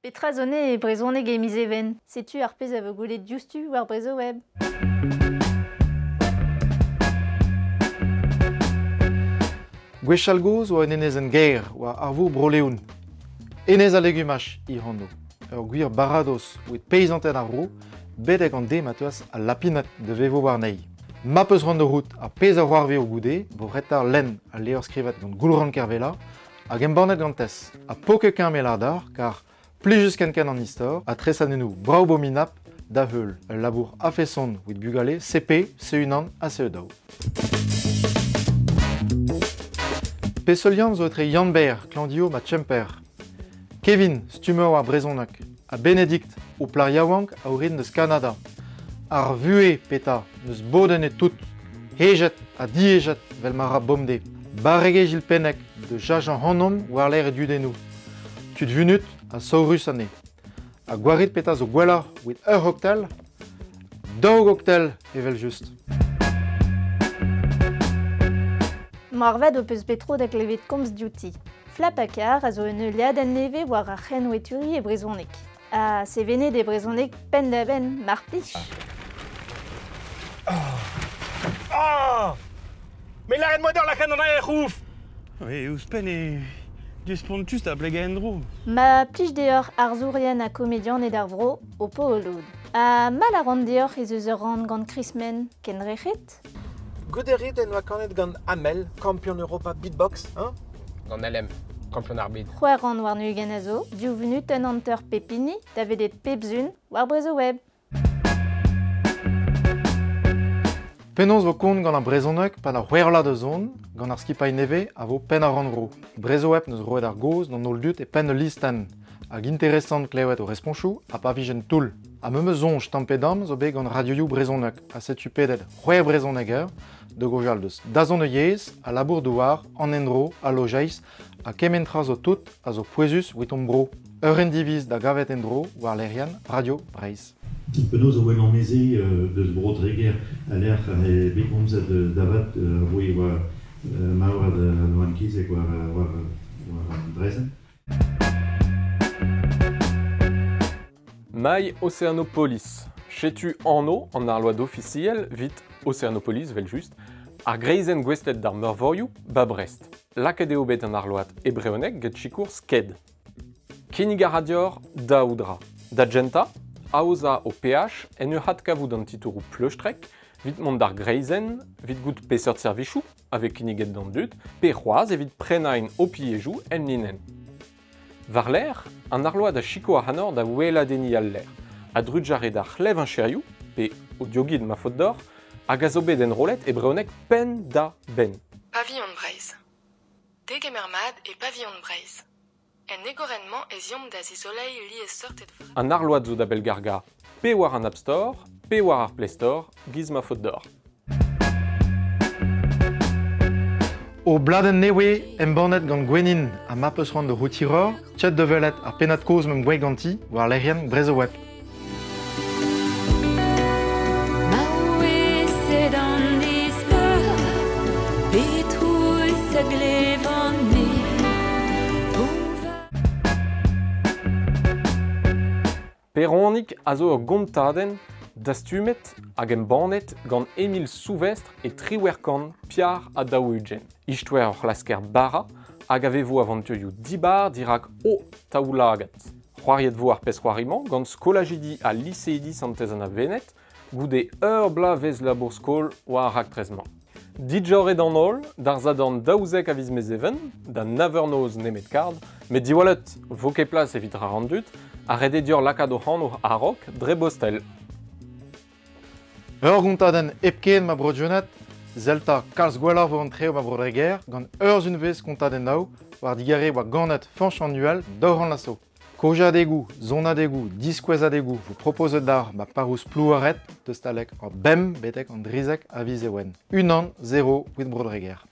Petra zo ne e brezhoneg e miz Even? Setu ar pezh a vo gwelet diouzhtu war Brezhoweb. Gwechall gozh oa un enezenn gaer war arvour Bro-Leon. Enez al legumaj he anv. Ur gwir baradoz evit peizanted ar vro, betek an deiz ma teuas al lapined da vevo warnezhi. Ma peus c'hoant da c'hoût ar pezh a c'hoarvez goude, vo ret lenn al levr skrivet gant Goulc'han Kervella hag embannet gant Tes. Ha po ket keñv ladar, kar plijus ken-ken an istor, ha tresadennoù brav bominap da heul ul labour a-feson evit bugale CP, C1 ha CE2. Peseurt liamm zo etre Yann-Ber, Klañvdiour ha Kemper? Kevin, stummer war brezhoneg, ha Benedict, o plac'h yaouank a orin eus Kanada. Ar vuhez, petra, n'eus bodenn e tout, hejet ha dihejet 'vel ma ra bemdez. Barregezh Gilles Pennec da cheñch ac'hanomp war-lerc'h e dudennoù. Tud vunut ha saourus anezhe. Ha gwarit petra zo gwelloc'h evit ur c'hoktel? Daou goktel evel-just. Moarvat ho peus bet tro da glevet komz diouti. Flapakarr a zo un heuliadenn nevez war ar c'henweturiñ e brezhoneg. Ha sevenet e brezhoneg penn-da-benn, mar plij. Ah! Mais lâret-moi d'or lakaat an aer ouf! Oui, ouzhpenn e spontus da blegañ en-dro. Ma plij deoc'h arzourien ha komedianed ar vro, ho po o lod. Ha mall a ran deoc'h ez eus ur rann gant Krismenn, kendrec'het? Gouderit en oa kanet gant Amel, kampion Europa beatbox, hein? Gant LM, kampion ar bed. C'hwec'h rann warn-ugent a zo, div vunutenn hanter pep hini, da welet pep sun war Brezhoweb. Penaos vo kont gant ar brezhoneg 'pad ar c'hwec'h da zont gant ar skipailh nevez a vo penn ar rannvro. Brezhoweb 'neus roet ar gaoz d'an holl dud e penn ul listenn. Hag interesant klevet o responchoù ha pa vijent toull. Ha memes soñj tamm pe damm zo bet gant radioioù brezhoneg ha setu pedet c'hwec'h brezhoneger da gaozeal deus dazont o yezh, al labour-douar, an endro, al lojeiz ha kement tra zo tout a zo pouezus evit hon bro. Ur diviz da gavet en-dro war lec'hienn Radio Breizh. Penaos a oa meze deus bro Dreger a lec'h e bet komzet davat roe war maouad an kizek war war war an drezen. My Oceanopolis. Setu anv an arload ofisiel 'vit Oceanopolis, 'vel-just, ar greizenn gouestlet d'ar meurvorioù 'ba Brest. Lakaet eo bet an arload e brezhoneg get sikour Sked. Kinnig a ra deoc'h daou dra. Da gentañ, aozañ ho peaj en ur adkavout an titouroù pleustrek evit mont d'ar greizenn, evit goût peseurt servijoù a vez kinniget d'an dud, pe c'hoazh evit prenañ ho piejoù enlinenn. War-lerc'h, an arload a sikour ac'hanoc'h da weladenniñ al lec'h, a drugarez d'ar c'hlev-heñcherioù, pe audiogid ma faot deoc'h, hag a zo bet enrollet e brezhoneg penn-da-benn. Pavillon Breizh. Degemer mat e Pavillon Breizh. En egorenn-mañ ez eomp da zizoleiñ liesseurted An arload zo da bellgargañ pe war an App Store, pe war ar Play Store, giz ma faot deoc'h. O bladenn nevez embannet gant Gwenin ha ma peus c'hoant da c'hoût hiroc'h, chat da welet ar pennad-kozh meump gwraet ganti war lec'hienn Brezhoweb. Maouezed an dispar, petrouz a glevan-me? Peronig a zo ur gontadenn dastumet hag embannet gant Emile Souvestre e triwec'h kant piar ha daou-ugent. Istoer ur c'hlasker bara hag a vevo avanturioù dibar dirak ho taoulagad. C'hoariet vo ar pezh-c'hoari-mañ gant skolajidi ha liseidi Santez-Anna-Wened goude ur bloavezh labour-skol war ar raktres-mañ. Digor eo d'an holl, d'ar Sadorn 12 a viz Mezheven, da nav eur noz nemet kard, met diwallet vo ket plas evit rar an dud, ha ret eo deoc'h lakaat hoc'h anv a-raok dre bostel. Ur gontadenn hepken ma bro Jonat, Zelta kalz gwelloc'h vo an treo ma bro Dreger gant ur sunvezh kontadennoù war digarez war ganet Fañch an Uhel daou laso. Kaozeadegoù, sonadegoù, diskouezadegoù vo propozet d'ar ma parrouz Plouaret deus talek ar bemp betek an drizek a viz Ewen. 1-0 evit bro Dreger.